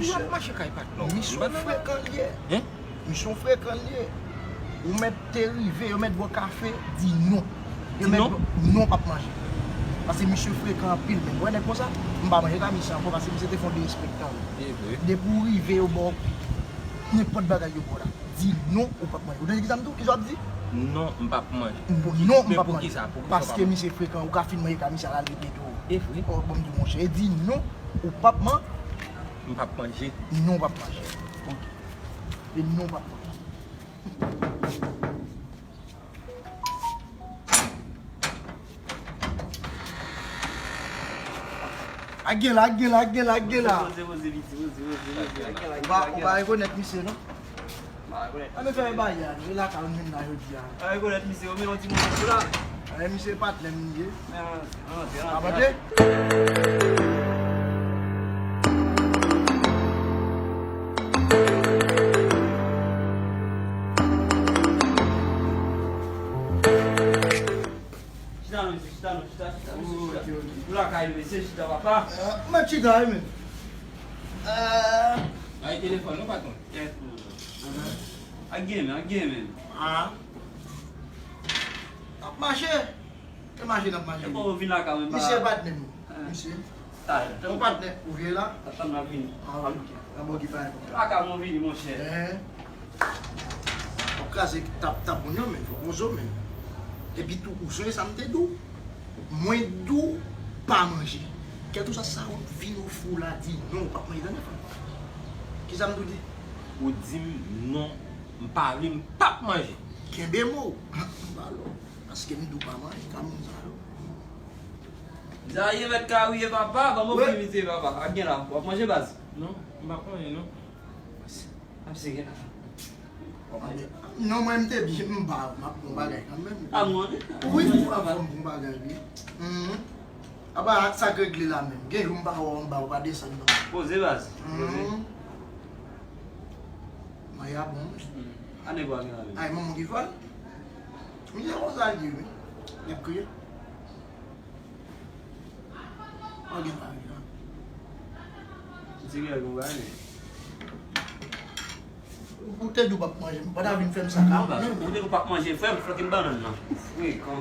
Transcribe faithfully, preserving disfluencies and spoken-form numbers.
Misye ap mache kay patnè w. Misye yon frekan li ye. Hein? Misye yon frekan li ye. Ou mèt te rive, yo mèt bò kafe, di non. Yo mèt non, p ap manje. Paske misye frekan anpil, men wè nèg konsa, m pa manje kay misye ankò, paske misye te fè yon derespektan. Depi w rive, yo ba w nenpòt bagay yo ba w la. Di non, ou p ap manje. Ou tande ki sa m di w? Ki sa w ap di? Non, m p ap manje. Non, m p ap manje. Paske misye frekan, ou ka fin manje kay misye a la, l rete tou. E vre? Oh, bon, m di w, monchè, e di non, ou p ap man-, m p ap manje. Non, w ap manje. Ok. E non, w ap manje. Ak gen la, ak gen la, ak gen la, ak gen la. Poze, poze, piti, poze, poze, poze. Ak gen la, ak gen la, ak gen la. Ou pa, ou pa rekonèt misye, non? M pa rekonèt misye. Ann fè bagay la, nou lakay nou menm la jodi a. Pa rekonèt misye, ou menm yon ti moun sou la. Misye patnè m li ye. Antre, antre, antre. Chita non, mesye, chita non, chita, chita, mesye, chita. Ok, ok. Nou lakay, mesye, chita, papa. Ah, mwen chita, wi, men. Ah. Bay telefòn non, patwon. Kèt, non. Ak gen men, ak gen men. Ah. Ap mache. Se mache n ap mache. E bon, ou vin lakay mwen, misye pa patnè m. Misye. Yon patnè, ou vye la? Atann, m ap vini. Ah, ok. N ap okipe avèk ou. Lakay mwen vini, monchè. W ap kraze tap, tap moun yo, men fòk ou zo, men. Epi tou, ou sonje sa m te di w? Mwen di w pa manje. Kèlkeswa sa w ap vin ofri w la, di non, ou p ap manje, tande, fanm. Kisa m di w di? Ou di m non, m pa vle, m p ap manje. Kenbe mo w. M ba l. Paske m di w pa manje, ka moun sa yo. Zaye mèt ka riye papa, ban m ouvri vite papa. Ak gen la, w ap manje baz? Non, m p ap manje non. Ap sere la. W ap manje? Non, mwen m te byen, m ba, m ap bon bagay kanmenm. A mwen? Wi, w ap bon bagay wi. Mhm. Apa sa k regle la menm. Gen jou m pa wè w anba, ou pa desann non. Poze baz. Poze. Mhm. Maya bon wi. Hmm. A nèg w a gen la menm. Ay, manman ki fè l. Misye konsa l ye wi. L ap kriye. Ou gen pa gen la. Misye gen yon bagay. Ou te di w p ap manje, m pa ta vin fè m sa ka. Non, baz, ou te di w p ap manje, frè m, flanke m bannann nan. Frekan.